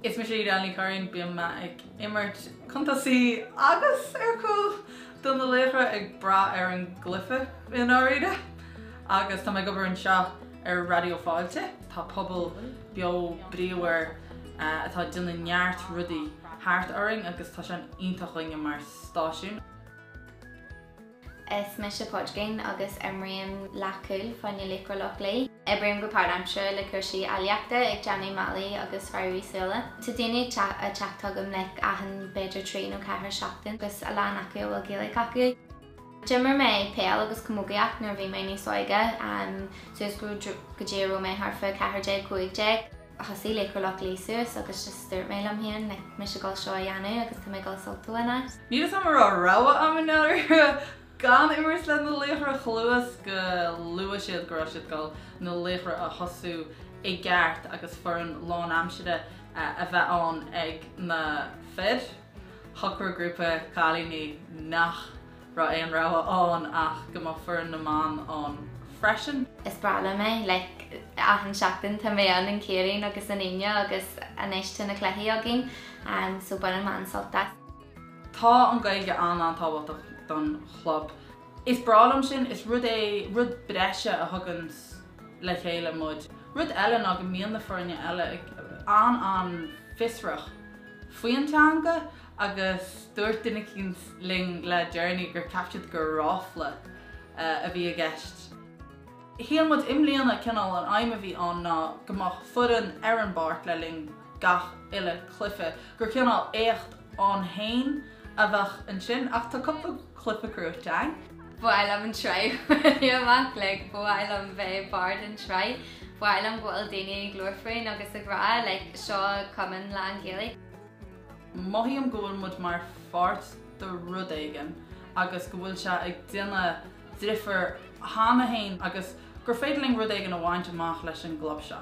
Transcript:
Is mise Edel Ní Churraoin, bíonn mé ag imirt chun tosaigh agus ar chúl do na Laochra, ag brath ar an gcluiche i ndáiríre, agus tá mé ag obair anseo ar Raidió Fáilte. Tá pobal beo bríomhar atá ag déanamh neart rudaí thart orainn agus tá sé an-iontach dhúinne mar stáisiún. Is mise Pádraigín agus imrím leathchúl fá choinne Laochra Loch Lao. Oibrím go páirtaimseartha le cúrsaí ealaíochta, ag déanamh malaí agus fairí súile. Tá daoine ag teacht chugam like achan b'fhéidir 3 nó 4 seachtain agus a lán acu a bhfuil Gaeilge acu. D'imir mé peil agus camógaíocht nuair a bhí mé níos óige, suas go dtí a raibh mé thart fá 14, 15. Thosaigh Laochra Loch Lao suas agus just dúirt mé liom féin like mise ag dul seo a dhéanamh agus tá mé ag dul sult a bhaint as. Níl 'fhios a'm an raibh rogha a'm i ndáiríre gan imirt le na Laochra chomh luath is go luaigh siad go raibh siad ag dul na Laochra a thosú i gceart agus foireann lánaimseartha a bheith ann ag na fir. Shocraigh grúpa cailíní nach raibh aon rogha ann ach go mbeadh foireann na mban ann freisin. Is breá liom é, like achan seachtain tá mé ann an Chéadaoin agus an Aoine agus anois tá na cluichí againn so bainim an-sult as. Tá an Ghaeilge an-an-tábhachtach don chlub. Is breá liom sin, is rud é, rud breise a thugann le chéile muid. Rud eile ná go mbíonn na foirne eile an-an-fhiosrach faoin teanga agus dúirt duine eicínt linn le deireanaí gur cheap siad gur ráfla a bhí i gceist. Shíl muid i mbliana cineál an aidhm a bhí ann ná go mbeadh foireann ar an bpáirc le linn gach uile cluiche, gur cineál éacht ann féin a bheadh ansin ach tá cúpla cluiche gnóite againn. Ba mhaith liom an tsraith a bhaint amach, like ba mhaith liom bheith ag barr den tsraith, ba mhaith liom go bhfuil daoine ag labhairt fúinn agus ag rá like seo cumann lán-Ghaeilge. Mothaím go bhfuil muid mar pháirt de rud éigin agus go bhfuil sé ag déanamh difear cheana féin agus gur féidir linn rud éigin a bhaint amach leis an gclub seo.